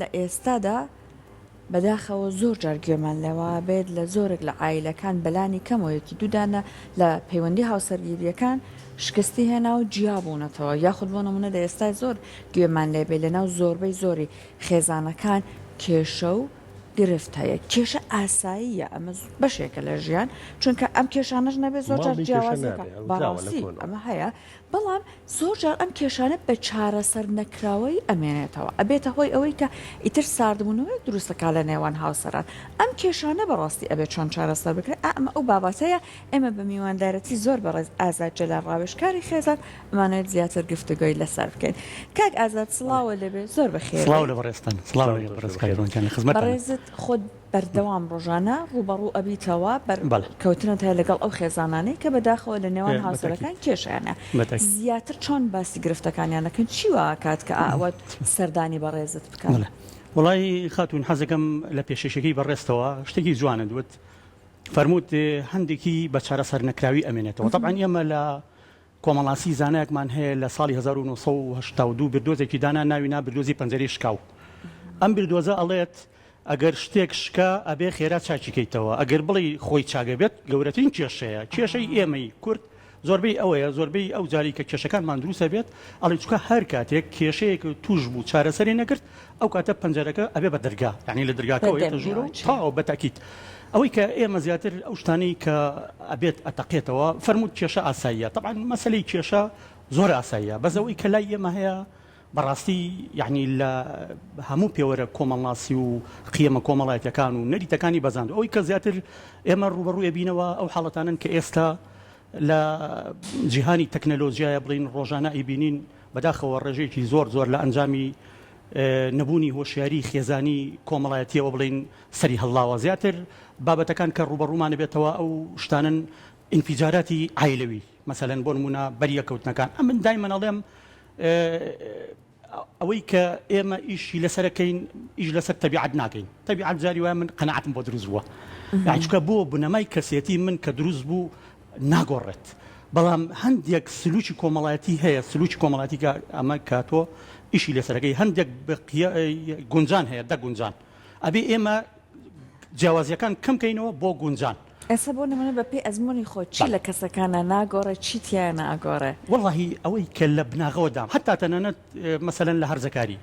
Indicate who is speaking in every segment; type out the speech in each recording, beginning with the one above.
Speaker 1: لە ئێستادا بەداخەوە زۆر جار گوێمان لەوە بێت لە زۆرێک لە عایلەکان بەلانی کەمەوە یەکی دوودانە لە پەیوەندی هاوسەرگیریەکان شکستی هێنا و جیا بوونەتەوە یاخود بۆ نمونە لە ئێستای زۆر گوێمان لێ بێت لەناو زۆربەی زۆری خێزانەکان کێشە و گرفت هەیە کێشە ئاساییە ئەمە بەشێکە لە ژیان چونکە ئەم کێشانەش نەبێت زۆر
Speaker 2: ماڵ
Speaker 1: جار
Speaker 2: بێ کێشە
Speaker 1: جیاوازیەکە
Speaker 2: نابێ وتراوە لە
Speaker 1: بەڕاستی
Speaker 2: کۆنەوە.
Speaker 1: ئەمە هەیە بەڵام زۆر جار ئەم کێشانە بە چارەسەر نەکراوەیی ئەمێنێتەوە، ئەبێتە هۆی ئەوەی کە ئیتر ساردبوونەوەیەک دروست ئەکا لە نێوان هاوسەران. ئەم کێشانە بەڕاستی ئەبێ چۆن چارەسەر بکرێ؟ ئا ئەمە ئەو بابەتەیە ئێمە بە میواندارەتی زۆر بەڕێز ئازاد جەلال ڕاوێژکاری خێزان ئەمانەوێت زیاتر گفتوگۆی لەسەر بکەین. کاک ئازاد سڵاوە لێبێ زۆر بەخێر
Speaker 3: سڵاو
Speaker 1: بێی.
Speaker 3: لە بەڕێزتان. سڵاو
Speaker 2: سڵاو
Speaker 3: لە
Speaker 2: تۆش
Speaker 3: بەڕێز کاک
Speaker 2: بەخێر
Speaker 3: ڕوون گیان لە خزمەتتانم.
Speaker 1: بەڕێزت خۆت بەردەوام ڕۆژانە ڕووبەڕوو ئەبیتەوە بەر
Speaker 3: بەڵێ.
Speaker 1: کەوتنت هەیە لەگەڵ ئەو خێزانانەی کە بەداخەوە لە نێوان
Speaker 3: بە تەئکید.
Speaker 1: هاوسەرەکان کێشەیان هەیە
Speaker 3: بە تەئکید.
Speaker 1: زیاتر چۆن باسی گرفتەکانیان دەکەن چی وا ئەکات کە ئەوە سەردانی بەڕێزت بکەن؟
Speaker 3: بەڵێ وەڵایی خاتوون حەزەکەم لە پێشەکیەکەی بەڕێزتەوە شتێکی جوانت وت فەرمووت هەندێکی بە چارەسەر نەکراوی ئەمێنێتەوە تەبعەن ئێمە لە کۆمەڵناسی زانایەکمان هەیە لە ساڵی 1982 بیردۆزێکی دانا ناوی نا بیردۆزی پەنجەرەی شکاو. ئەم بیردۆزە ئەڵێت ئەگەر شتێک شکا ئەبێ خێرا چاکی کەیتەوە، ئەگەر بڵێی خۆی چاک ئەبێت گەورەترین کێشەیە. کێشەی ئێمەی کورد زۆربەی ئەوەیە، زۆربەی ئەو جارەی کە کێشەکانمان دروست ئەبێت ئەڵێین چونکە هەر کاتێک کێشەیەک تووش بوو چارەسەری نەکرد ئەو کاتە پەنجەرەکە ئەبێ بە دەرگا، یانی لە دەرگاکەوە یەتە ژوورەوە تەواو بە تەئکید. ئەوەی کە ئێمە زیاتر ئەو شتانەی کە ئەبێت ئەتەقێتەوە فەرمووت کێشە ئاساییە تەبعەن مەسەلەی کێشە زۆر ئاساییە بەس ئەوەی کە لای ئێمە هەیە بەڕاستی یعنی لە هەموو پێوەرە کۆمەڵناسی و قیەمە کۆمەڵایەتەکان و نەریتەکانی بەزاند ئەوەی کە زیاتر ئێمە ڕوبەڕووی بینەوە ئەو حاڵەتانن کە ئێستا لە جیهانی تەکنەلۆژیایە بڵین ڕۆژانە ئەیبینین بەداخەوە ڕێژەیەکی زۆر زۆر لە ئەنجامی نەبوونی هۆشیاری خێزانی کۆمەڵایەتیەوە بڵین سەری هەڵڵاوە زیاتر بابەتەکان کە ڕووبەڕوومان ئەبێتەوە ئەو شتانەن ئینفیجاراتی عایلەوی مەسەلەن بۆ نموونە بەریەکەوتنەکان ئەمن دایمەن ئەڵێم ئەوەی کە ئێمە ئیشی لەسەرەکەین ئیش لەسەر تەبیعەت ناکەین تەبیعەت جاری وایە من قەناعەتم بۆ دروست بووە یانی چونکە بۆ بنەمای کەسێتی من کە دروست بوو ناگۆڕێت بەڵام هەندێک سلوکی کۆمەڵایەتی هەیە سلوکی کۆمەڵاتی کە ئەمە کە تۆ ئیشی لەسەرەکەی هەندێک گونجان هەیە دەگونجان ئەبێ ئێمە جیاوازیەکان کەم کەینەوە بۆ گونجان.
Speaker 1: ئێستا بۆ نمونە بە پێی ئەزمونی خۆت چی لە کەسەکانا ناگۆڕێ چی تیایا ناگۆڕێ؟
Speaker 3: وەڵاهی ئەوەی کە لە بناغەوە دام هەتا تەنانەت مەسەلەن لە هەرزەکاری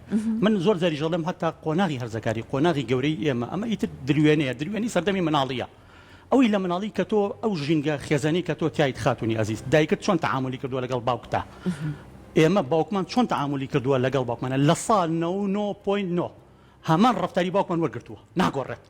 Speaker 3: من زۆر جاریش ئەڵێم هەتا قۆناغی هەرزەکاری قۆناغی گەورەی ئێمە ئەمە ئیتر دروێنەیە دروێنەی سەردەمی مناڵیە ئەوەی لە مناڵی کە تۆ ئەو ژینگە خێزانی کە تۆ تیایت خاتونی ئەزیز دایکت چۆن تەعامولی کردووە لەگەڵ باوکتا ئێمە باوکمان چۆن تەعامولی کردووە لەگەڵ باوکمانە لە سا نەو نۆ point نۆ هەمان ڕەفتاری باوکمان وەرگرتووە ناگۆڕێت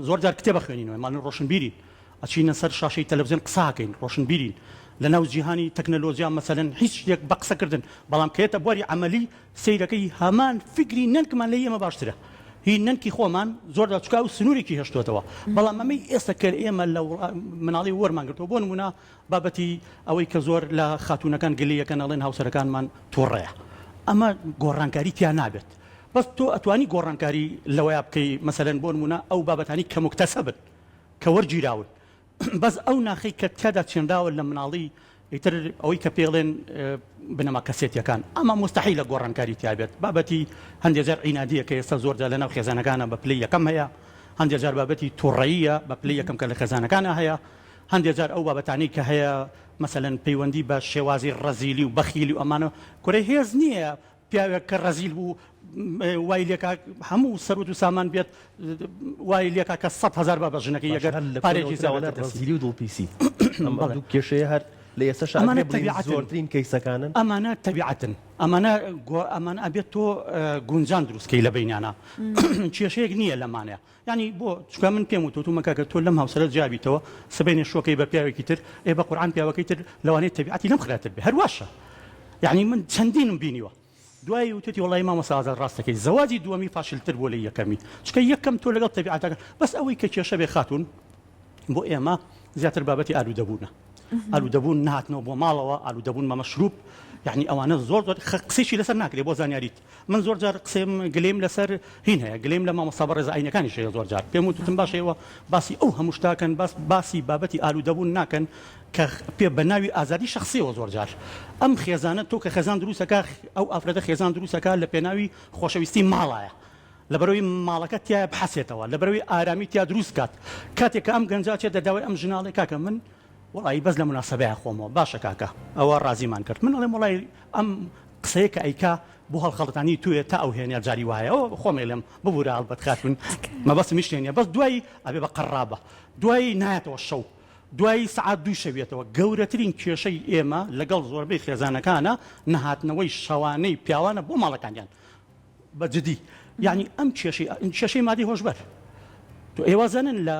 Speaker 3: زۆر جار کتێب ئەخوێنینەوە ئێمە ڕۆشنبیرین ئەچینە سەر شاشەی تەلەفزیۆن قسە ئەکەین ڕۆشنبیرین لەناو جیهانی تەکنەلۆجیا مەسەلەن هیچ شتێک بە قسەکردن بەڵام کە یەتە بواری عەمەلی سەیرەکەی هەمان فیکری نەنکمان لە ئێمە باشترە هی نەنکی خۆمان زۆر جار چونکە ئەو سنوورێکی هێشتۆتەوە بەڵام ئەمەی ئێستا کە ئێمە لە مناڵی وەرمان گرتووە بۆ نموونە بابەتی ئەوەی کە زۆر لە خاتوونەکان گلەیەکەن ئەڵێن هاوسەرەکانمان تووڕەیە ئەمە گۆڕانکاری تیا نابێت بەس تۆ ئەتوانی گۆڕانکاری لەوەیا بکەی مەسەلەن بۆ نموونە ئەو بابەتانی کە موکتەسەبن کە وەرگیراون بەس ئەو ناخەی کە تیادا چێنراوە لە مناڵی ئیتر ئەوەی کە پێڵێن بنەما کەسێتیەکان ئەمە موستەحیلە گۆڕانکاری تیا بێت بابەتی هەندێک جار عینادیە کە ئێستا زۆر جار لەناو خێزانەکانە بە پلەی یەکەم هەیە هەندێک جار بابەتی توڕەییە بە پلەی یەکەم کە لە خێزانەکانە هەیە هەندێک جار ئەو بابەتانەی کە هەیە مەسەلەن پەیوەندی بە شێوازی ڕەزیلی و بەخیلی و ئەمانە کورە هێز نییە پیاوێک کە ڕەزیل بوو وای لێکا هەموو سەروەت و سامان بێت وای لێکا کە 100 هەزار با بە ژنەکەی
Speaker 2: باشە
Speaker 3: ئەگەر
Speaker 2: هەر لە
Speaker 3: پارێکی
Speaker 2: کۆنەوە
Speaker 3: زیادە
Speaker 2: تراوە
Speaker 3: دەستی
Speaker 2: ڕەزیلی و دڵپیسی ئەم
Speaker 3: بەڵێ
Speaker 2: دوو کێشەیە هەر لە ئێستەشا
Speaker 3: ئەمانە
Speaker 2: ئەکرێ بڵێین
Speaker 3: تەبیعەتن
Speaker 2: زۆرترین کەیسەکانن.
Speaker 3: ئەمانە تەبیعەتن ئەمانە گۆ ئەمانە ئەبێت تۆ گونجان دروست کەی لە بەینیانا کێشەیەک نییە لەمانە یانی بۆ چونکە من پێم وتوە وتومە کاکە تۆ لەم هاوسەرە جیا بیتەوە سبەینێ شوەکەی بە پیاوێکی تر ئێ بە قورعان پیاوەکەی تر لەوانەیە تەبیعەتی لەم خراپتر بێ هەر واشە یانی من چەندینم بینیوە دوایی وتوتی وەڵی مامۆستا ئازاد ڕاستەکەی زەواجی دووەمی فاشلتر بووە لە یەکەمی چونکە یەکەم تۆ لەگەڵ تەبیعەتەکە بەس ئەوەی کە کێشە بێ خاتوون بۆ ئێمە زیاتر بابەتی ئالوودەبوونە ئالوودەبوون نهاتنەوە بۆ ماڵەوە ئالوودەبوون بە مەشروب یعنی ئەوانە زۆر زۆر قسەیشی لەسەر ناکرێ بۆ زانیاریت من زۆر جار قسەم گلەیم لەسەر هین هەیە گلەیم لە مامۆستا بەڕێزە ئاینەکانیش هەیە زۆر جار پێم وتوتم باشە ئێوە باسی ئەو هەموو شتاکەن باس باسی بابەتی ئالوودەبوون ناکەن کە پێ بە ناوی ئازادی شخصیەوە زۆر جار ئەم خێزانە تۆ کە خێزان دروستەکە ئەو ئافرەتە خێزان دروستەکە لە پێناوی خۆشەویستی ماڵایە. لەبەرئەوەی ماڵەکە تیایا بحەسێتەوە، لەبەرئەوەی ئارامی تیا دروست کات. کاتێک کە ئەم گەنجە ئەچێتە داوای ئەم ژنە ئەڵێ کاکە من وەڵایی بەس لە موناسەبەیا خۆمەوە، باشە کاکە ئەوە ڕازیمان کرد. من ئەڵێم وەڵایی ئەم قسەیە کە ئەیکا بۆ هەڵخەڵەتاندنی تویە تا ئەو هێنە جاری وایە ئەوە خۆم ئەیڵێم ببورە هەڵبەت خاتوون مەبەستم هیچ شتێ نیە بەس دوایی ئەبێ بە قەڕابە دوایی نایەتەوە شەو دوایی سەعات دووی شەویەتەوە گەورەترین کێشەی ئێمە لەگەڵ زۆربەی خێزانەکانە نەهاتنەوەی شەوانەی پیاوانە بۆ ماڵەکانیان بە جدی یعنی ئەم کێشەی کێشەی مادەی هۆشبەر تۆ ئێوە زانن لە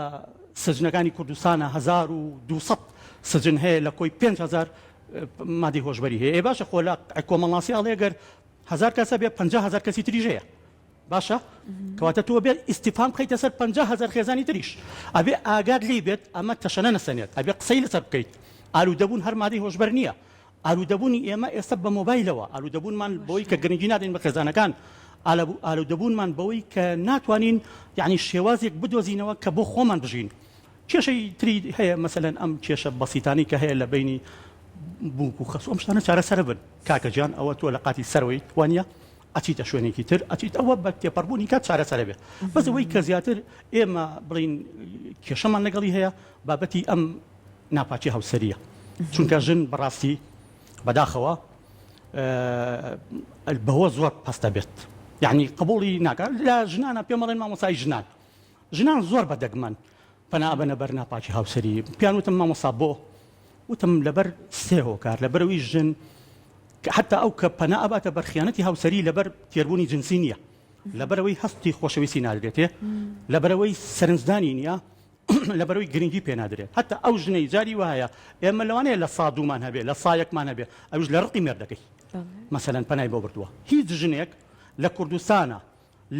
Speaker 3: سجنەکانی کوردستانە 1200 سجن هەیە لە کۆی 5000 مادەی هۆشبەری هەیە ئێ باشە خۆ لە کۆمەڵناسی ئەڵێ گەر هەزار کەسە بێ 50000 کەسی تریش هەیە باشە کەواتە تۆ بێت ئیسیفام بخەیتە سەر 50000 خێزانی تریش ئەبێ ئاگات لی بێت ئەمە تەشەنە نەسەنێت ئەبێ قسەی لەسەر بکەیت ئالوودەبوون هەر مادەی هۆشبەر نییە ئالوودەبوونی ئێمە ئێستا بە مۆبایلەوە، ئالوودەبوونمان بەوەی کە گرنگی نادەین بە خێزانەکان، ئالوودەبوونمان بەوەی کە ناتوانین یانی شێوازێک بدۆزینەوە کە بۆ خۆمان بژین. کێشەی تری هەیە مەسەلەن ئەم کێشە بەسیتانەی کە هەیە لە بەینی بووک و خەسوو ئەم شتانە چارەسەر بن. کاکە گیان ئەوە تۆ لە قاتی سەرەوەی وانییە؟ ئەچیتە شوێنێکی تر ئەچیت ئەوە بە تێپەڕبوونی کات چارەسەرە بێت. بەس ئەوەی کە زیاتر ئێمە بڵێین کێشەمان لەگەڵی هەیە بابەتی ئەم ناپاکی هاوسەریە چونکە ژن بەڕاستی بەداخەوە بەوە زۆر پەستە بێت یعنی قبولی ناکە لە ژنانە پێمەڵێن مامۆسای ژنان ژنان زۆر بە دەگمەن پەنا بەنە بەر ناپاکی هاوسەری پیان وتم مامۆسا بۆ وتم لەبەر سێ هۆکار لەبەرەوەی ژن حتا ئەو کە پەنا ئەباتە بەرخیانەتی هاوسەری لەبەر تێربوونی جنسی نییە لەبەرەوەی هەستی خۆشەویستی نادرێتێ لەبەرەوەی سەرنجدانی نییە لەبەرئەوەی گرنگی پێ نادرێت هەتا ئەو ژنەی جاری وایە ئێمە لەوانەیە لە سا دوومان هەبێ لە سا یەکمان هەبێ ئەویش لە ڕقی مێردەکەی مەسەلەن پەنای بۆ بردووە هیچ ژنێک لە کوردستانە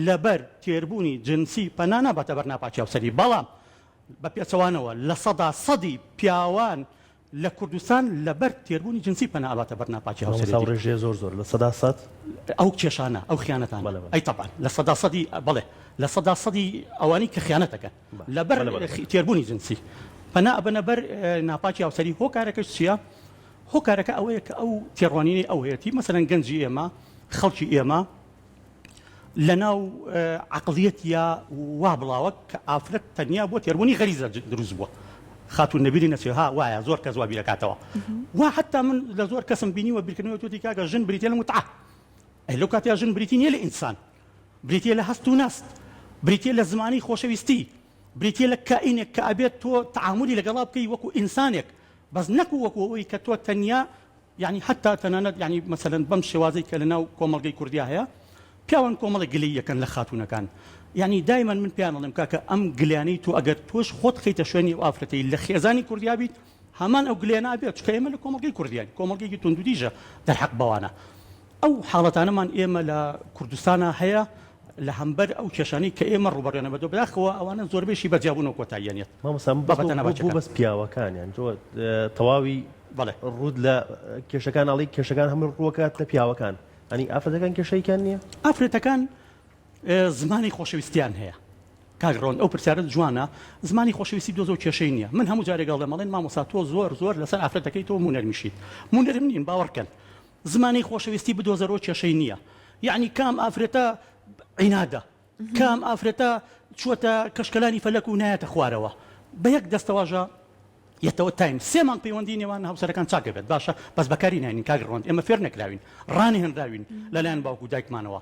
Speaker 3: لەبەر تێربوونی جنسی پەنا ناباتە بەر ناپاکی هاوسەری بەڵام بە پێچەوانەوە 100% پیاوان لە کوردستان لەبەر تێربوونی جنسی پەنا ئەباتە بەر ناپاکی
Speaker 2: هاوسەرێتی. مامۆستا ڕێژەیە زۆر زۆرە 100%؟
Speaker 3: ئەو کێشانە ئەو خیانەتانە بەڵێ بەڵێ. ئەی تەبعەن لە سەدا سەدی بەڵێ لە سەدا سەدی ئەوانەی کە خیانەت ئەکەن لەبەر بەڵێ بەڵێ. تێربوونی جنسی پەنا ئەبەنە بەر ناپاکی هاوسەری هۆکارەکەش چییە؟ هۆکارەکە ئەوەیە کە ئەو تێڕوانینەی ئەو هەیەتی مەسەلەن گەنجی ئێمە خەڵکی ئێمە لەناو عەقڵیەتیا وا بڵاوە کە ئافرەت تەنیا بۆ تێربوونی غەریزە دروست بووە خاتوون لەبیری نەچێ ها وایە زۆر کەس وا بیرەکاتەوە وا حتا من لە زۆر کەسم بینیوە بیرکردنەوە توتی کاکە ژن بریتە لە متعە ئەی لەو کاتیا ژن بریتی نییە لە ئینسان بریتە لە هەست و نەست بریتە لە زمانی خۆشەویستی بریتە لە کائینێک کە ئەبێت تۆ تعاملی لەگەڵا بکەی وەکو ئینسانێک بەس نەکو وەکو ئەوەی کە تۆ تەنیا یانی حەتا تەنانەت یانی مەسەلەن بەم شێوازەی کە لەناو کۆمەڵگەی کوردیا هەیە پیاوان کۆمەڵێک گلەیی ئەکەن لە خاتوونەکان یانی دایمەن من پێیان ئەڵێم کاکە ئەم گلیانەی تۆ ئەگەر تۆش خۆت خەیتە شوێنی ئەو ئافرەتەی لە خێزانی کوردیا بیت هەمان ئەو گلەیە نابێت چونکە ئێمە لە کۆمەڵگەی کوردیاین کۆمەڵگەیەکی توندوتیژە دەرحەق بەوانە ئەو حاڵەتانەمان ئێمە لە کوردستانا هەیە لە هەمبەر ئەو کێشانەی کە ئێمە ڕووبەڕوویانە بەدۆ بەداخەوە ئەوانە زۆربەیشی بە جیابوونەوە کۆتاییان یەت
Speaker 2: مامۆستا من بەس
Speaker 3: بابەتە
Speaker 2: بۆ بۆ
Speaker 3: ناپاکیەکان.
Speaker 2: بەس پیاوەکان یان تۆ تەواوی
Speaker 3: بەڵێ.
Speaker 2: ڕووت لە کێشەکان ئەڵێی کێشەکان هەموو ڕووەکات لە پیاوەکان ئەنی ئافرەتەکان کێشەیکیان نییە؟
Speaker 3: ئافرەتەکان زمانی خۆشەویستیان هەیە کاک ڕەوەند ئەو پرسیارەت جوانە زمانی خۆشەویستی دۆزەو کێشەی نییە من هەموو جارێک ئەڵێم ئەڵێن مامۆستا تۆ زۆر زۆر لەسەر ئافرەتەکەی تۆ مونەرمیشیت مونەرم نیم باوەڕکەن زمانی خۆشەویستی بدۆزەرەوە کێشەی نییە یەعنی کام ئافرەتە عینادە کام ئافرەتە چووەتە کەشکەلانی فەلەک و نایەتە خوارەوە بە یەک دەستەواژە یەتەوە تایم سێ مانگ پەیوەندی نێوان هاوسەرەکان چاک ئەبێت باشە بەس بەکاری ناینین کاک ڕەوەند ئێمە فێر نەکراوین ڕانەهێنراوین لەلایەن باوک و دایکمانەوە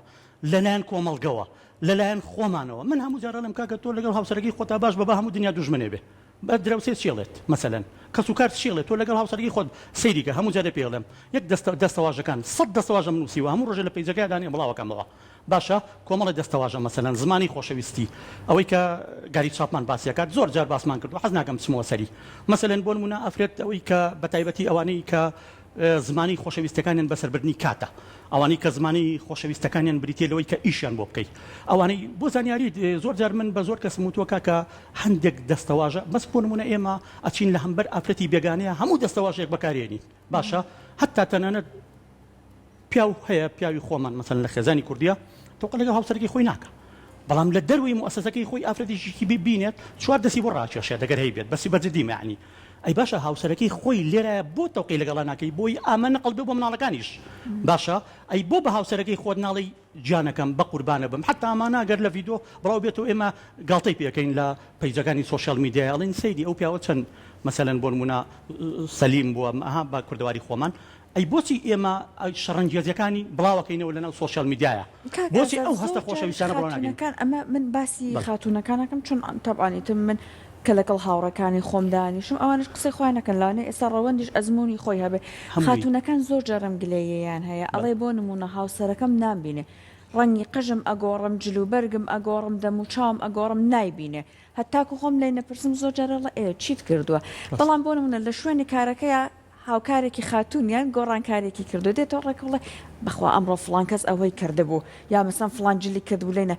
Speaker 3: لەلایەن کۆمەڵگەوە لەلایەن خۆمانەوە من هەموو جار ئەڵێم کاکە تۆ لەگەڵ هاوسەرەکەی خۆتا باش بە با هەموو دنیا دوژمنێ بێ بە دراوسێ چی ئەڵێت مەسەلەن کەسوکار چی ئەڵێت تۆ لەگەڵ هاوسەرەکەی خۆت سەیری کە هەموو جارێ پێی ئەڵێم یەک دەستە دەستەواژەکان سەت دەستەواژەم نووسیوە هەموو ڕۆژێ لە پەیجەکەیا دانێ بڵاوەکەمەوە باشە کۆمەڵێ دەستەواژە مەسەلەن زمانی خۆشەویستی ئەوەی کە گاری چاپمان باسی ئەکات زۆر جار باسمان کردووە حەز ناکەم بچمەوە سەری مەسەلەن بۆ نموونە ئافرەت ئەوەی کە بەتایبەتی ئەوانەی کە زمانی خۆشەویستەکانیان بەسەربردنی کاتە ئەوانەی کە زمانی خۆشەویستەکانیان بریتیە لەوەی کە ئیشیان بۆ بکەی ئەوانەی بۆ زانیاریت زۆر جار من بە زۆر کەسم وتووە کاکە هەندێک دەستەواژە بەس بۆ نمونە ئێمە ئەچین لە هەمبەر ئافرەتی بێگانەیە هەموو دەستەواژەیەک بەکارێنین باشە هەتا تەنانەت پیاو هەیە پیاوی خۆمان مەسەلەن لە خێزانی کوردیە تۆقە لەگەڵ هاوسەرەکەی خۆی ناکا بەڵام لە دەروی موئەسەسەکەی خۆی ئافرەتێکی ببینێت چوار دەستی بۆ ڕاکێشێت ئەگەر هەیبێت بەسی بە جدی مەعنی. ئەی باشە هاوسەرەکەی خۆی لێرایە بۆ تەوقەی لەگەڵا ناکەی بۆی ئامە نەقڵ بێ بۆ مناڵەکانیش باشە ئەی بۆ بە هاوسەرەکەی خۆت ناڵێی گیانەکەم بەقوربانە بم حەتا ئەمانە گەر لە ڤیدۆ بڵاو بێتەوە ئێمە گاڵتەی پێ ئەکەین لە پەیجەکانی سۆشیال میدیای ئەڵێین سەیری ئەو پیاوە چەند مەسەلەن بۆ نمونە سەلیم بووە ئەها بە کوردەواری خۆمان ئەی بۆچی ئێمە شەڕەنگێزیەکانی بڵاوەکەینەوە لەناو سۆشیال میدیایا
Speaker 1: کاک
Speaker 3: بۆچی
Speaker 1: ئازاد
Speaker 3: ئەو هەستە
Speaker 1: زۆر جاریش
Speaker 3: خۆشەویستانە بڵاو ناکەین؟
Speaker 1: خاتوونەکان ئەمە من باسی
Speaker 3: بەڵێ.
Speaker 1: خاتوونەکان ئەکەم چون تەبعەن ئیتر من کە لەگەڵ هاوڕێکانی خۆم دانیشم ئەوانیش قسەی خۆیان ئەکەن لەوانەیە ئێستا ڕەوەندیش ئەزموونی خۆی هەبێ
Speaker 3: هەمووی.
Speaker 1: خاتوونەکان زۆر جار ئەم گلەییەیان هەیە
Speaker 3: بەڵێ.
Speaker 1: ئەڵێ بۆ نموونە هاوسەرەکەم نامبینێ ڕەنگی قژم ئەگۆڕم جل و بەرگم ئەگۆڕم دەم و چاوم ئەگۆڕم نایبینێ هەتاکو خۆم لێی نەپرسم زۆر جار ئەڵێ ئێ چیت کردووە
Speaker 3: ڕاستە.
Speaker 1: بەڵام بۆ نموونە لە شوێنی کارەکەیا هاوکارێکی خاتوونیان گۆڕانکاریەکی کردووە دێتەوە ڕێک ئەڵێ بەخوا ئەمڕۆ فڵان کەس ئەوەی کردبوو یا مەسەن فڵان جلی کردبوو لێی نا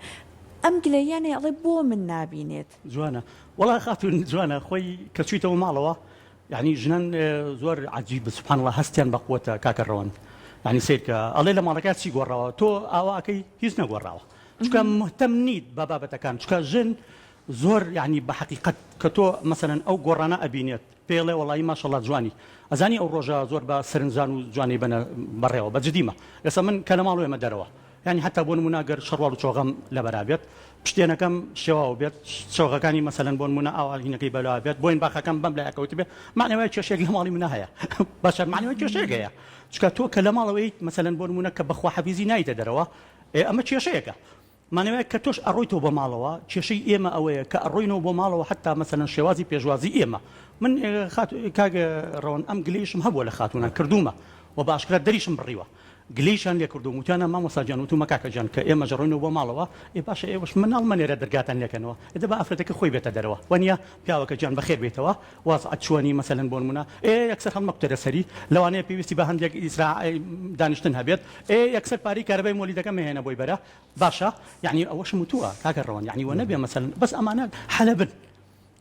Speaker 1: ئەم گلەییانەی ئەڵێ بۆ من نابینێت.
Speaker 3: جوانە وەڵا خاتوون جوانە خۆی کە چویتەوە ماڵەوە یانی ژنان زۆر عەجیب سبحان اللە هەستیان بە قوتە کاکە ڕەوەند یانی سەیرکە ئەڵێ لە ماڵەکە چی گۆڕاوە تۆ ئاوا ئەکەی هیچ نەگۆڕاوە چونکە مهتەم نیت بە بابەتەکان چونکە ژن زۆر یانی بە حەقیقەت کە تۆ مەسەلەن ئەو گۆڕانە ئەبینێت پێی ئەڵێ وەڵایی ماشەڵا جوانی ئەزانی ئەو ڕۆژە زۆر بە سەرنجان و جوانی بەنە بەڕێوە بە جدیمە ئێستا من کە لە ماڵ وێمە دەرەوە یانی هەتا بۆ نمونە گەر شەڕواڵ و چۆغەم لەبەرا بێت پشتێنەکەم شێواو بێت چۆغەکانی مەسەلەن بۆ نمونە ئاوا هینەکەی بەلاوە بێت بۆین باخەکەم بەم لایە کەوتبێ معنی وایە کێشەیەک لە ماڵی منە هەیە باشە معنی وایە کێشەیەک هەیە چونکە تۆ کە لە ماڵەوەیت مەسەلەن بۆ نمونە کە بە خواحەفیزی نایتە دەرەوە ئێ ئەمە کێشەیەکە مانەوەیە کە تۆش ئەڕۆیتەوە بۆ ماڵەوە، کێشەی ئێمە ئەوەیە کە ئەڕۆینەوە بۆ ماڵەوە حەتتا مەسەلەن شێوازی پێشوازی ئێمە من خاتوو کاک ڕەوەند ئەم گلەیشم هەبووە لە خاتوونان کردوومە و بە ئاشکرا دەریشم بڕیوە گلەیشیان لێ کردووم وتیانە مامۆستا گیان وتومە کاکە گیان کە ئێمەش ئەڕۆینەوە بۆ ماڵەوە ئێ باشە ئێوەش مناڵ مەنێرە دەرگاتان لێکەنەوە ئێ دەبا ئافرەتەکە خۆی بێتە دەرەوە وەنیە پیاوەکە گیان بەخێر بێیتەوە وەزعت چۆنی مەسەلەن بۆ نموونە ئێ یەکسەر هەڵمەکوتەرە سەری لەوانەیە پێویستی بە هەندێک ئیسرا دانیشتن هەبێت ئێ یەکسەر پارەی کارەبای مۆلیدەکە مەهێنە بۆی بەرە باشە یەعنی ئەوەشم وتووە کاکە ڕەوەند یەعنی وە نەبێ مەسەلەن بەس ئەمانە حەلەبن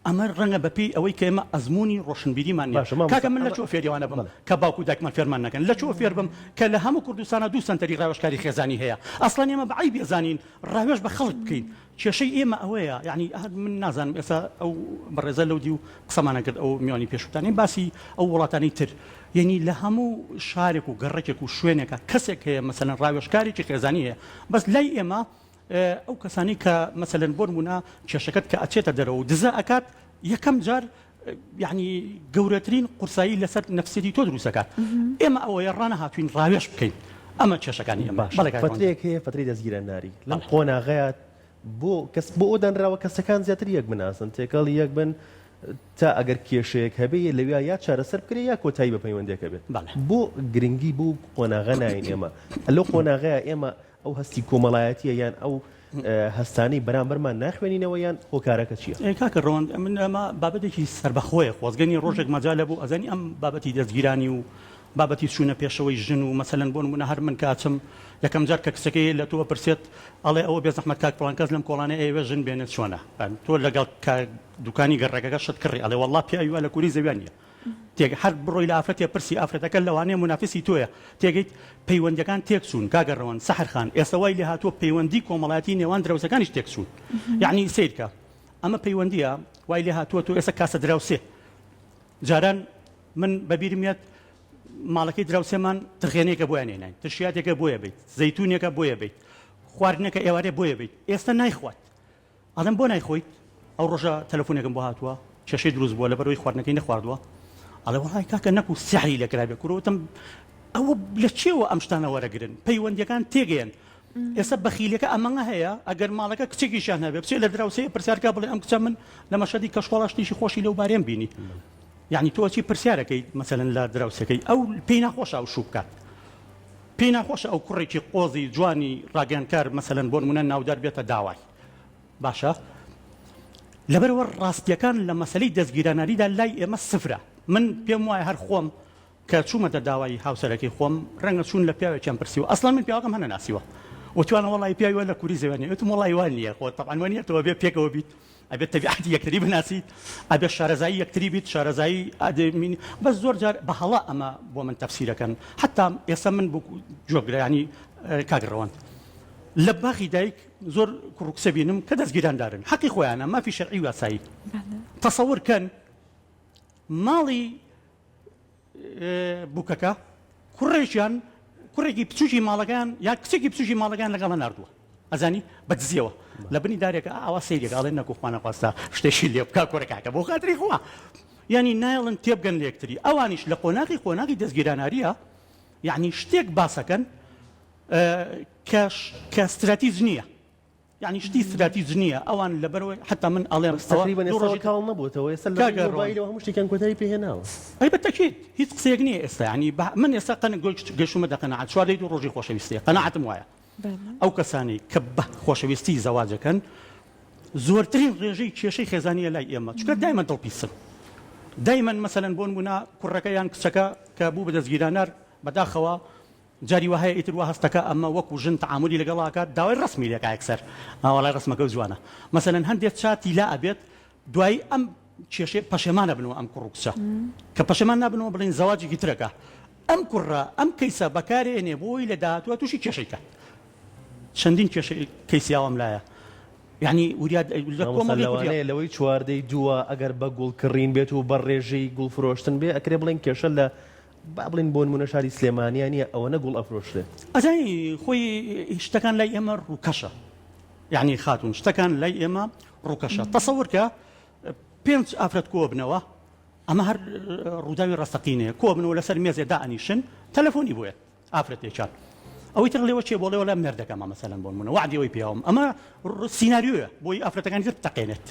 Speaker 3: ئەمە ڕەنگە بەپێی ئەوەی کە ئێمە ئەزموونی ڕۆشنبیریمان نیە
Speaker 2: باشە مامۆستا
Speaker 3: کاکە من لە
Speaker 2: ئەمە
Speaker 3: کوێ فێری ئەوانە بم
Speaker 2: بەڵێ.
Speaker 3: کە باوک و دایکمان فێرمان نەکەن لە کوێ فێر بم کە لە هەموو کوردستانا دوو سەنتەری ڕاوێژکاری خێزانی هەیە ئەسڵەن ئێمە بە عەیب ئەزانین ڕاوێژ بە خەڵک بکەین کێشەی ئێمە ئەوەیە یانی من نازانم ئێستا ئەو بەڕێزە لەو دیو قسەمانە کرد ئەو میوانی پێشووتانی باسی ئەو وڵاتانی تر یعنی لە هەموو شارێک و گەڕەکێک و شوێنێکە کەسێک هەیە مەسەلەن ڕاوێژکارێکی خێزانی هەیە بەس لای ئێمە ئەو کەسانی کە مەسەلەن بۆ نمونە کێشەکەت کە ئەچێتە دەرەوە و دزە ئەکات یەکەم جار یعنی گەورەترین قورسایی لەسەر نەفسیەتی تۆ دروست ئەکات ئێمە ئەوەیە ڕانەهاتوین ڕاوێژ بکەین ئەمە کێشەکانی ئێمە
Speaker 2: باش
Speaker 3: بەڵێ کاک ڕەوەند.
Speaker 2: فەترەیەک هەیە فەترەی دەستگیران ناری لەم قۆناغەیە بۆ کەس بۆ ئەوە دانراوە کەسەکان زیاتر یەک بناسن تێکەڵی یەک بن تا ئەگەر کێشەیەک هەبێ لەویا یا چارەسەر بکرێ یا کۆتایی بە پەیوەندیەکە بێت
Speaker 3: بەڵێ.
Speaker 2: بۆ گرنگی بەو قۆناغە ناین ئێمە لەو قۆناغەیە ئێمە ئەو هەستی کۆمەڵایەتیە یان ئەو هەستانەی بەرامبەرمان ناخوێنینەوە یان هۆکارەکە چیە؟
Speaker 3: ئێ کاکە ڕەوەند ئەمن ئەمە بابەتێکی سەربەخۆیە خۆزگە نیە ڕۆژێک مەجال هەبوو ئەزانی ئەم بابەتی دەستگیرانی و بابەتی چوونە پێشەوەی ژن و مەسەلەن بۆ نموونە هەر من کە ئەچم یەکەم جار کە کچەکەی لە تۆ ئەپرسێت ئەڵێ ئەوە بێزەحمەت کاک فڵان کەس لەم کۆڵانەی ئەیەوێ ژن بێنێت چۆنە تۆ لەگەڵ کە دوکانی گەڕەکەکە شت کڕی ئەڵێ وەڵڵا پیاوی وا لە کوری زەویا نیە تێک هەر بڕۆی لە ئافرەتێ پرسی ئافرەتەکە لەوانەیە مونافسی تۆیە تێگەیت پەیوەندیەکان تێک چوون کاکە ڕەوەند سەحەر خان ئێستا وای لێ هاتووە پەیوەندی کۆمەڵایەتی نێوان دراوسێکانیش تێک چوون یعنی سەیرکە ئەمە پەیوەندیە وای لێ هاتووە تۆ ئێستا کاسە دراوسێ جاران من بەبیرم یەت ماڵەکەی دراوسێمان ترخێنێکە بۆیان هێناین ترشیاتێکە بۆیە بیت زەیتونێکە بۆیە بیت خواردنەکە ئێوارێ بۆیە بیت ئێستا نایخوات ئەڵێم بۆ نایخۆیت؟ ئەو ڕۆژە تەلەفونێکم بۆ هاتووە کێشەی دروست بووە لەبەرئەوەی خواردنەکەی نەخواردووە ئەڵێ وەڵای کاکە نەکو سیحری لێکرابێ کورە وتم ئەوە لە چێوە ئەم شتانە وەرەگرن پەیوەندیەکان تێگەیەن ئێستا بەخیلەکە ئەمەنگە هەیە ئەگەر ماڵەکە کچێکیشیان هەبێ بچێ لە دراوسێ پرسیارکە بڵێ ئەم کچە من لە مەشهەدی کەشخۆڵا شتێکی خۆشی لەو بارێم بینی یعنی تۆ چی پرسیارەکەی مەسەلەن لە دراوسێکەی ئەو پێی ناخۆشە ئەو شوو بکات پێی ناخۆشە ئەو کوڕێکی قۆزی جوانی ڕاگەیاندکار مەسەلەن بۆ نمونە ناودار بێتە داوای باشە لەبەرئەوە ڕاستیەکان لە مەسەلەی دەستگیراناریدا لای ئێمە سفرە من پێم وایە هەر خۆم کە چوومەتە داوای هاوسەرەکەی خۆم ڕەنگە چوون لە پیاوێکیان پرسیوە ئەسڵەن من پیاوەکەم هەر نەناسیوە وتوانە وەڵی پیاوی وا لە کوری زەوێنێ وتم وەڵی وا نییە خۆ تەبعەن وە نییە تۆ ئەبێ پێکەوە بیت ئەبێت تەبیعەتی یەکتری بناسیت ئەبێت شارەزایی یەکتری بیت شارەزایی ئەدمین بەس زۆر جار بە هەڵە ئەمە بۆ من تەفسیرەکەن حتا ئێستا من بۆ گوێبگرە ینی کاک ڕەوەند لە باخی دایک زۆر کوڕ و کچە بینم کە دەستگیراندارن حەقی خۆیانە مافی شەرعی و یاسایی تەسەور کەن. ماڵی بووکەکە کوڕێکیان کوڕێکی بچووکی ماڵەکەیان یا کچێکی بچووکی ماڵەکەیان لەگەڵە ناردووە ئەزانی بە دزیەوە لە بنی دارێکە ئاوا سەیرێک ئەڵێن نەکو خوا نەخواستە شتێکی لێ بکا کوڕە کاکە بۆ خاتری خوا یعنی نایڵن تێبگەن لە یەکتری ئەوانیش لە قۆناغی قۆناغی دەستگیراناریە یعنی شتێک باسەکەن کە کە ستراتیج نییە یانی شتی ستراتیج نییە ئەوان لەبەرئەوەی حەتا من ئەڵێم
Speaker 2: بەس تەقریبەن ئێستا ئەوە کاڵ نەبووەتەوە ئێستا لە ڕووی مۆبایلەوە هەموو شتێکیان کۆتایی پێ هێناوە.
Speaker 3: ئەی بە تەکید هیچ قسەیەک نییە ئێستا یانی من ئێستا قەن گەیشتوومە دە قەناعەت چواردەی دوو ڕۆژی خۆشەویستیە قەناعەتم وایە ئەو کەسانەی کە بە خۆشەویستی زەواجەکەن زۆرترین ڕێژەی کێشەی خێزانیە لای ئێمە چونکە دایمەن دڵپیسن دایمەن مەسەلەن بۆ نموونە کوڕەکە یان کچەکە کە بوو بە دەستگیرانار بەداخەوە جاری وا هەیە ئیتر وا هەستەکا ئەمە وەکو ژن تەعامولی لەگەڵ ئەکات داوای ڕەسمی لێکا یەکسەر ئا وەڵای ڕەسمەکەو جوانە مەسەلەن هەندێ چاتی لا ئەبێت دوایی ئەم کێشەیە پەشێمان ئەبنەوە ئەم کوڕ و کچە کە پەشێمان نابنەوە بڵێن زەواجێکی ترەکە ئەم کوڕە ئەم کەیسە بەکارێنێ بۆی لە داهاتووە تووشی کێشەی کات چەندین کێشەی کەیسی ئاوام لایە یعنی وریا لە
Speaker 2: مامۆستا
Speaker 3: کۆمەڵگەی کوردیا
Speaker 2: لەوانەیە لەوەی چواردەی دووە ئەگەر بە گوڵ کڕین بێت و بە ڕێژەی گوڵ فرۆشتن بێ ئەکرێ بڵێن کێشە لە با بڵێین بۆ نموونە شاری سلێمانیا نییە ئەوەنە گوڵ ئەفرۆشرێت.
Speaker 3: ئەزانی خۆی شتەکان لای ئێمە ڕووکەشە یعنی خاتوون شتەکان لای ئێمە ڕووکەشە تەسەور کە پێنج ئافرەت کۆبنەوە ئەمە هەر ڕووداوی ڕاستەقینەیە کۆبنەوە لەسەر مێزێ دائەنیشن تەلەفۆنی بۆیە ئافرەتێکیان ئەوەی تر لێوە چێ بۆڵێ وەلا مێردەکەمە مەسەلەن بۆ نموونە وەعدی ئەوەی پێیاوم ئەمە سیناریۆیە بۆی ئافرەتەکانی تر بتەقێنێت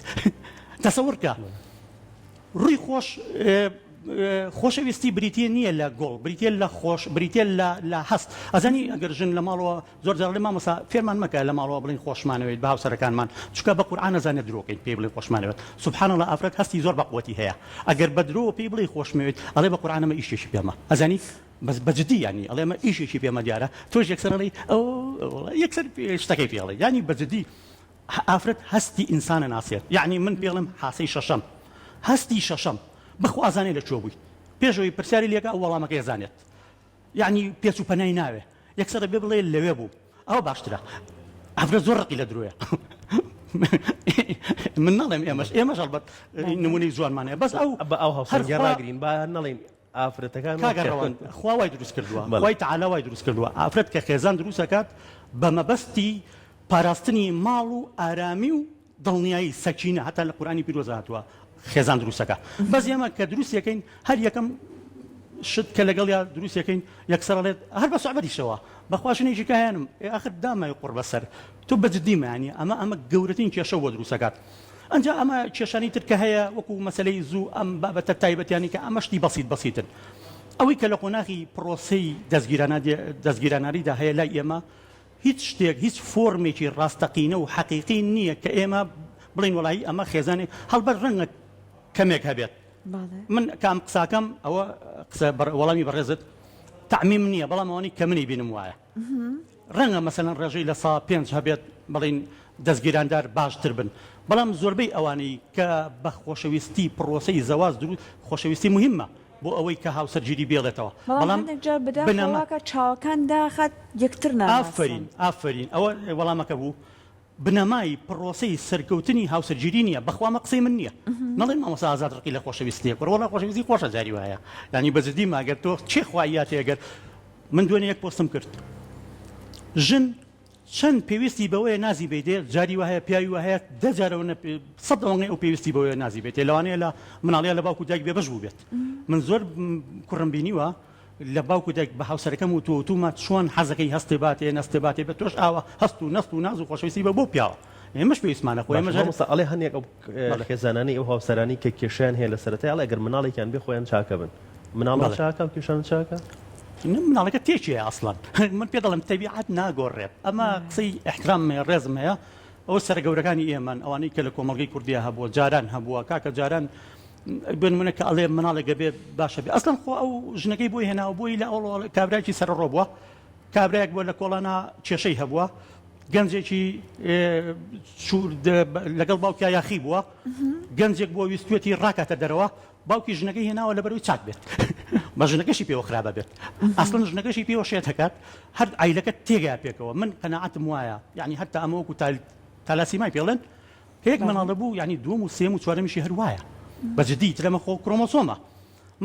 Speaker 3: تەسەور کە ڕووی خۆش خۆشەویستی بریتە نییە لە گوڵ بریتە لە خۆش بریتە لە لە هەست ئەزانی ئەگەر ژن لە ماڵەوە زۆر جار لە مامۆسا فێرمان مەکە لە ماڵەوە بڵین خۆشمانەوێت بە هاوسەرەکانمان چونکە بە قورعان ئەزانێت درۆکەین پێی بڵێ خۆشمانەوێت سبحان الله ئافرەت هەستی زۆر بە قوتی هەیە ئەگەر بە درۆ پێی بڵێ خۆشمەوێت ئەڵێ بە قورعان ئەمە ئیشێکی پێمە ئەزانی بەس بە جدی یانی ئەڵێ ئەمە ئیشێکی پێمە دیارە تۆش یەکسەر ئەڵێی ئەو یەکسەر شتەکەی پێ ئەڵێ یانی بە جدی ئافرەت هەستی ئینسان ئەناسێت یانی من پێڵم حاسەی شەشەم هەستی شەشەم بەخوا ئەزانێ لە کوێ بووی پێش ئەوەی پرسیاری لێکا ئەو وەڵامەکەی ئەزانێت یانی پێچ و پەنای ناوێ یەکسەر ئەبێ بڵێ لەوێ بووم ئەوە باشترە ئافرەت زۆر ڕقی لە درۆیە من ناڵێم ئێمەش ئێمەش هەڵبەت نمونەی جوانمان هەیە بەس ئەو
Speaker 2: بە ئەو هاوسەنگیە ڕاگرین با نەڵێین ئافرەتەکان
Speaker 3: کاکە ڕەوەند خوا وای دروست کردووە خوای تەعالا وای دروست کردووە ئافرەت کە خێزان دروست ئەکات بە مەبەستی پاراستنی ماڵ و ئارامی و دڵنیایی سەکینە هەتا لە قورئانی پیرۆز هاتووە خێزان دروستەکە بەس ئێمە کە دروستەکەین هەر یەکەم شت کە لەگەڵیا دروستەکەین یەکسەر ئەڵێت هەر بە سوعبەتیشەوە بەخوا ژنێکی کایانم ئێ ئاخر دامای قوڕ بەسەر تۆ بە جدی مەیانی ئەمە ئەمە گەورەترین کێشە بۆ دروستەکات ئەنجا ئەمە کێشانەی تر کە هەیە وەکو مەسەلەی زوو ئەم بابەتە تایبەتیانەی کە ئەمە شتی بەسیت بەسیتن ئەوەی کە لە قۆناغی پرۆسەی دەستگیراناریدا هەیە لای ئێمە هیچ شتێک هیچ فۆرمێکی ڕاستەقینە و حەقیقی نییە کە ئێمە بڵین وەڵایی ئەمە خێزانێک هەڵبەت ڕەنگە کەمێک هەبێت من کام قساکەم ئەوە قسە وەڵامی بەڕێزت تەعمیم نییە بەڵام ئەوانەی کە منی بینم وایە ڕەنگە مەسەلەن ڕێژەی 5% هەبێت بڵێین دەستگیراندار باشتر بن بەڵام زۆربەی ئەوانەی کە بە خۆشەویستی پڕۆسەی زەواج دروست خۆشەویستی مهمە بۆ ئەوەی کە هاوسەرگیری بێڵێتەوە
Speaker 1: بەڵام هەندێک جار بەداخەوە واکە چاوەکان داخات یەکتر ناناسن.
Speaker 3: ئافەرین ئافەرین ئەوە وەڵامەکە بوو بنەمای پڕۆسەی سەرکەوتنی هاوسەرگیری نییە بەخوا ئەمە قسەی من نییە نەڵێن مامۆستا ئازاد ڕقی لە خۆشەویستیە کوڕە وەڵا خۆشەویستی خۆشە جاری وایە یانی بە جدی ماگەر تۆ کێ خواییاتێ ئەگەر من دوێنێ یەک پۆستم کرد ژن چەند پێویستی بەوەیە نازی بیتێ جاری وایە پیاوی وایە دە جارەوە سەد ئەوەنەی ئەو پێویستی بەوەیە نازی بێتێ لەوانەیە لە مناڵیان لە باوک و دایک بێبەش بوو بێت من زۆر کوڕم بینیوە لە باوک و دایک بە هاوسەرەکەم وتووە وتوومە چۆن حەزەکەی هەستێ باتێ نەستێ باتێ بە تۆش ئاوا هەست و نەست و ناز و خۆشەویستی بە بۆ پیاوە ئێمەش پێویستمانە خۆ ئێمەش
Speaker 2: باشە مامۆستا ئەڵێ هەنێک ئەو خێزانانەی ئەو هاوسەرانەی کە کێشەیان هەیە لە سەرەتای ئەڵێ ئەگەر مناڵێکیان بێ خۆیان چاکە بن مناڵان چاکە و کێشانە چاکە؟
Speaker 3: مناڵەکە تێکیە ئەسڵەن من پێ دەڵێم تەبیعەت ناگۆڕێت ئەمە قسەی ئیحترامم هەیە ڕێزم هەیە ئەوە سەرە گەورەکانی ئێمەن ئەوانەی کە لە کۆمەڵگەی کوردیا هەبووە جاران هەبووە کاکە جاران بۆ نمونە کە ئەڵێ مناڵێک گەبێ باشە بێ ئەسڵەن خۆ ئەو ژنەکەی بۆی هێناوە بۆی لە ئەوڵ کابراکی سەرڕۆ بووە کابرایەک بووە لە کۆڵانە کێشەی هەبووە گەنجێکی لەگەڵ باوکیا یاخی بووە گەنجێک بووە ویستوێتی ڕاکاتە دەرەوە باوکی ژنەکەی هێناوە لەبەرەوەی چاک بێت بە ژنەکەشی پێوە خراپە بێت ئەسڵەن ژنەکەشی پێوە شێت دەکات هەر عیلەکە تێگا پێکەوە من قەناعەتم وایە یعنی هەتا ئەمە وەکو تالاسیمای پێڵێن کە یەک مناڵە بوو یعنی دووەم و سێم و چوارەمیشی هەر وایە. بە جدی تر ئەمە خۆ کرۆمۆسۆمە.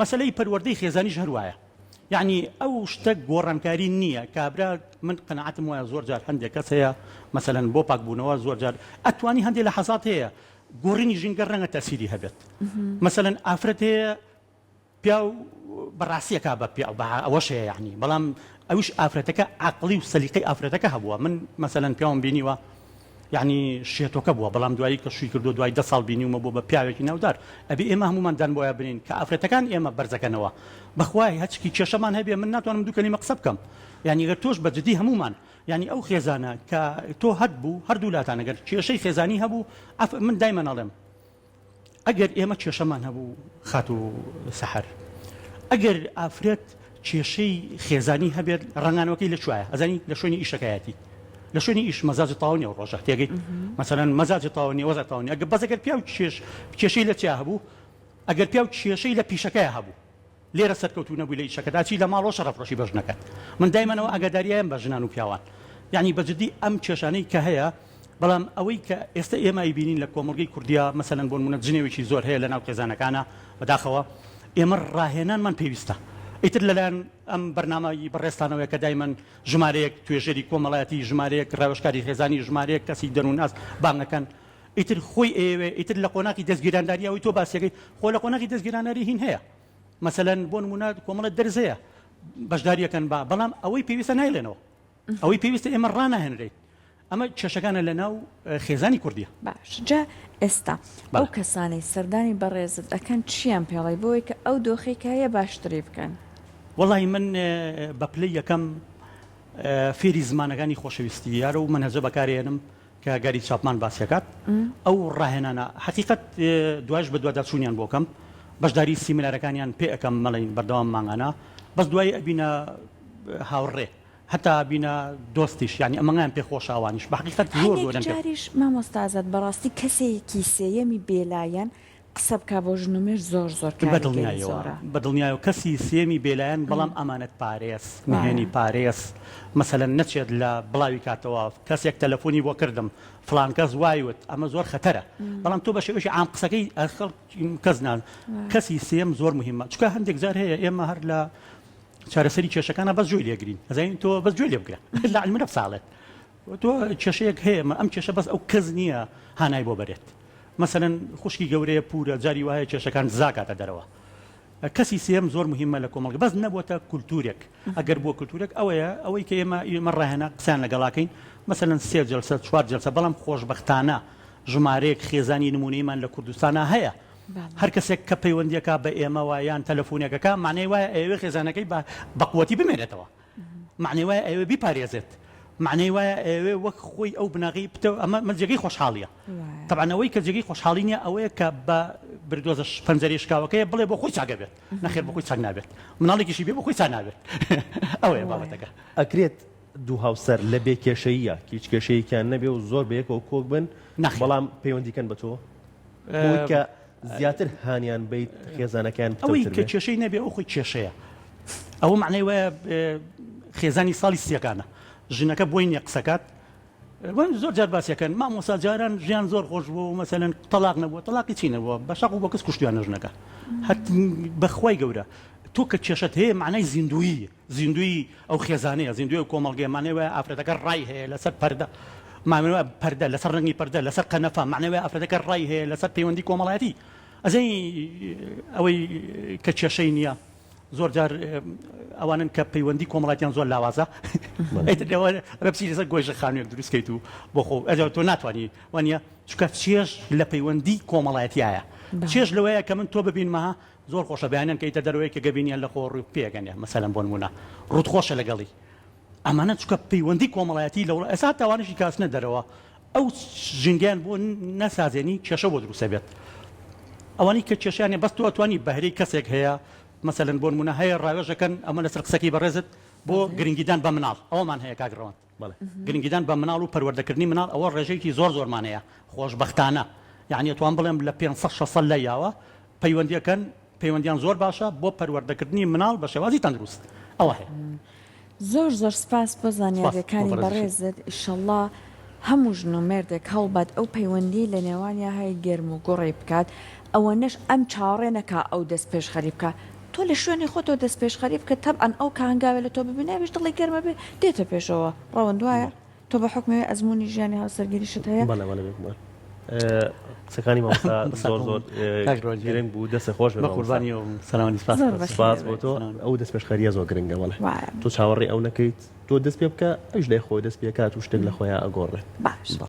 Speaker 3: مەسەلەی پەروەردەی خێزانیش هەر وایە. یەعنی ئەو شتە گۆڕانکاری نییە. کابرا من قەناعەتم وایە زۆر جار هەندێک کەس هەیە مەسەلەن بۆ پاکبوونەوە زۆر جار ئەتوانی هەندێک لەحەزات هەیە گۆڕینی ژینگە ڕەنگە تەسیری هەبێت. مەسەلەن ئافرەت هەیە پیاو بە ڕاستی ئەکا بە پیاو بە ئەوەش هەیە یەعنی بەڵام ئەویش ئافرەتەکە عەقڵی و سەلیقەی ئافرەتەکە هەبووە من مەسەلەن پیاوم بینیوە یەعنی شێتۆکە بووە بەڵام دوایی کە شووی کردو دوای دە ساڵ بینیومە بووە بە پیاوێکی ناودار ئەبێ ئێمە هەموومان دان بۆیە بنین کە ئافرەتەکان ئێمە بەرزەکەنەوە بەخوای هەچکی کێشەمان هەبێ من ناتوانم دوو کەلیمە قسە بکەم یانی گەر تۆش بە جدی هەموومان یانی ئەو خێزانە کە تۆ هەت بوو هەردوو لاتان ئەگەر کێشەی خێزانی هەبوو ئەف من دایمەن ئەڵێم ئەگەر ئێمە کێشەمان هەبوو خاتوو سەحەر ئەگەر ئافرەت کێشەی خێزانی هەبێت ڕەنگانەوەکەی لە کوایە ئەزانی لە شوێنی ئیشەکایەتی لە شوێنی ئیش مەزاجی تاو نیە ڕۆژە تێگەیت مەسەلەن مەزاجی تاو نیە وەزع تاو نیە ئەگەر بەس ئەگەر پیاو کێش کێشەی لە چیا هەبوو ئەگەر پیاو کێشەی لە پیشەکەیا هەبوو لێرە سەرکەوتوو نەبووی لە ئیشەکەدا چی لە ماڵەوە شەڕەفرۆشی بە ژنەکەت من دایمەنەوە ئاگاداریایم بە ژنان و پیاوان یعنی بە جدی ئەم کێشانەی کە هەیە بەڵام ئەوەی کە ئێستا ئێمە ئەیبینین لە کۆمەڵگەی کوردیا مەسەلەن بۆ نمونە جنێوێکی زۆر هەیە لە ناو خێزانەکانە بەداخەوە ئێمە ڕاهێنانمان پێویستە ئیتر لەلایەن ئەم بەرنامەی بەڕێزتانەوەیە کە دایمەن ژمارەیەک توێژەری کۆمەڵایەتی ژمارەیەک ڕاوێژکاری خێزانی ژمارەیەک کەسی دەروونناس بانگەکەن ئیتر خۆی ئەیەوێ ئیتر لە قۆناغی دەستگیرانداری ئەوەی تۆ باسیەکەی خۆ لە قۆناغی دەستگیرانداری هین هەیە مەسەلەن بۆ نمونە کۆمەڵە دەرز هەیە بەشداریەکەن با بەڵام ئەوەی پێویستە نایڵێنەوە ئەوەی پێویستە ئێمە ڕاناهێنرێت ئەمە کێشەکانە لە ناو خێزانی کوردیە.
Speaker 1: باش جا ئێستا ئەو کەسانەی سەردانی بەڕێزت ئەکەن چیان پێڵێی بۆی کە ئەو دۆخەی کە هەیە باشتری بکەن؟
Speaker 3: وەڵاهی من بە پلەی یەکەم فێری زمانەکانی خۆشەویستی یارە و مەنهەجە بەکارێنم کە گاری چاپمان باسی ئەکات ئەو ڕاهێنانە حەقیقەت دوایش بەدواداچوونیان بۆ کەم بەشداری سیمینارەکانیان پێ ئەکەم مەڵین بەردەوام مانگانە بەس دوایی ئەبینە هاوڕێ هەتا بینە دۆستیش یانی ئەمەیان پێ خۆشە ئەوانیش بە حەقیقەت زۆر
Speaker 1: هەندێک
Speaker 3: زۆریان پێ
Speaker 1: جاریش مامۆستا ئازاد بەڕاستی کەسێکی سێیەمی بێلایەن قسە بکا بۆ ژن و مێرد زۆر زۆر کاریگەری
Speaker 3: بەدڵنیایەوە
Speaker 1: زۆرە.
Speaker 3: بەدڵنیایەوە کەسی سێیەمی بێلایەن بەڵام ئەمانەت پارێز نهێنی پارێز مەسەلەن نەچێت لە بڵاوی کاتەوە کەسێک تەلەفۆنی بۆ کردم فڵان کەس وای وت ئەمە زۆر خەتەرە بەڵام تۆ بە شێوەیەکی عام قسەکەی خەڵک کەس نا کەسی سێیەم زۆر مهمە چونکە هەندێک جار هەیە ئێمە هەر لە چارەسەری کێشەکانە بەس گوێی لێگرین ئەزانین تۆ بەس گوێ لێ بگرە لە علم نفس ئاڵێت تۆ کێشەیەک هەیە ئەم کێشە بەس ئەو کەس نییە هانای بۆ بەرێت مەسەلەن خوشکی گەورەیە پورە جاری وایە کێشەکان زاکاتە دەرەوە کەسی سێم زۆر مهمە لە کۆمەڵگە بەس نەبووەتە کولتورێک ئەگەر بووە کولتورێک ئەوەیە ئەوەی کە ئێمە ئێمە ڕاهێنا قسەیان لەگەڵاکەین مەسەلەن سێ جەلسە چوار جەلسە بەڵام خۆشبەختانە ژمارەیەک خێزانی نمونەیمان لە کوردستانا هەیە هەر کەسێک کە پەیوەندیەکە بە ئێمەوە یان تەلەفونێکەکە معنای وایە ئەیەوێ خێزانەکەی بە قوتی بمێنێتەوە معنای وایە ئەیەوێ بیپارێزێت معنای وایە ئەیەوێ وەک خۆی ئەو بناغەی پتەو ئەمە من جێگەی خۆشحاڵیە تەبعەن ئەوەی کە جێگەی خۆشحاڵی نییە ئەوەیە کە بە بردۆزە پەنجەرەی شکاوەکەیە بڵێ بۆ خۆی چاکە بێت نەخێر بۆ خۆی چاک نابێت مناڵێکیشی بێ بۆ خۆی چاک نابێت ئەوەیە بابەتەکە.
Speaker 2: ئەکرێت دوو هاوسەر لە بێ کێشەییە هیچ کێشەیەکیان نەبێ و زۆر بەیەکەوە کۆک بن
Speaker 3: نەخێر.
Speaker 2: بەڵام پەیوەندی کەن بە تۆ بۆی کە زیاتر هانیان بیت خێزانەکەیان
Speaker 3: ئەوەی
Speaker 2: پتەوتر
Speaker 3: کە
Speaker 2: بێ.
Speaker 3: کێشەی نەبێ ئەو خۆی کێشەیە ئەوە مەعنای وایە خێزانی ساڵی سیەکانە ژنەکە بۆی نییە قسەکات زۆر جار باسیەکەن مامۆسا جاران ژیان زۆر خۆش بوو مەسەلەن تەلاق نەبووە تەلاقی چی نەبووە بە شەق و بە کەس کوشتیانە ژنەکە هەت بەخوای گەورە تۆ کە کێشەت هەیە معنای زیندویی زیندوویی ئەو خێزانەیە، زیندوویی ئەو کۆمەڵگەیە، مانای وایە ئافرەتەکە ڕای هەیە لەسەر پەردە، مانای وایە پەردە، لەسەر ڕەنگی پەردە، لەسەر قەنەفە، مانای وایە ئافرەتەکە ڕای هەیە لەسەر پەیوەندی کۆمەڵایەتی. ئەزانی ئەوەی کە کێشەی نییە زۆر جار ئەوانن کە پەیوەندی کۆمەڵایەتیان زۆر لاوازە. ئیتر ئەوە ئەبێ بچی لەسەر گۆیژە خانوویەک دروست کەیت و بۆ خۆ ئەجا تۆ ناتوانی وانییە چونکە چێژ لە پەیوەندی کۆمەڵایەتیایە. چێژ لەوەیە کە من تۆ ببینمە زۆر خۆشە بەیانیان کە ئیتە دەرەوە یەکێک ئەبینی هەر لە خۆ ڕوو پێئەکەنێ مەسەلەن بۆ نموونە ڕووت خۆشە لەگەڵی ئەمانە چونکە پەیوەندی کۆمەڵایەتی لە وڵا ئێستا هەتا ئەوانەشی کە ئەچنە دەرەوە ئەو ژینگەیان بۆ نەسازێنی کێشە بۆ دروست ئەبێت ئەوانەی کە کێشەیان هەیە بەس تۆ ئەتوانی بەهرەی کەسێک هەیە مەسەلەن بۆ نموونە هەیە ڕاوێژەکەن ئەمە لەسەر قسەکەی بەڕێزت بۆ گرنگیدان بە مناڵ ئەوەمان هەیە کاک ڕەوەند گرنگیدان بە مناڵ و پەروەردەکردنی مناڵ ئەوە ڕێژەیەکی زۆر زۆرمان هەیە خۆشبەختانە یانی ئەتوان بڵێم لە 500 600 لای یاوە پەیوەندیەکەن پەیوەندیان زۆر باشە بۆ پەروەردەکردنی مناڵ بە شێوازی تەندروست ئەوە هەیە.
Speaker 1: زۆر زۆر سپاس بۆ
Speaker 3: سپاس بۆ
Speaker 1: زانیاریەکانی
Speaker 3: بەڕێزیشت.
Speaker 1: بەڕێزت ئیشەڵا. هەموو ژن و مێردێک هەوڵبات ئەو پەیوەندیەی لە نێوانیا هەیە گەرم و گوڕی بکات ئەوەنەش ئەم چاوەڕێ نەکا ئەو دەست پێشخەری بکا تۆ لە شوێنی خۆتەوە دەست پێشخەری بکە تەبعەن ئەو کە هەنگاوێ لە تۆ ببینێ ئەویش دڵی گەرمە بێ دێتە پێشەوە ڕەوەند وایە تۆ بە حوکمی ئەوەی ئەزموونی ژیانی هاوسەرگیریشت هەیە؟
Speaker 2: بەڵێ بەڵێ بێگومان قسەکانی مامۆستا زۆر زۆر گرنگ بوو دەست خۆش بێ
Speaker 3: قوربانی سەلامی
Speaker 2: سپاس سپاس بۆ تۆ ئەو دەست پێشخەریە زۆر گرنگە بەڵێ تۆ چاوەڕێی ئەو نەکەیت تۆ دەست پێ بکە ئەویش لای خۆی دەست پێکات و شتێک لە خۆیان ئەگۆڕێت
Speaker 1: باش.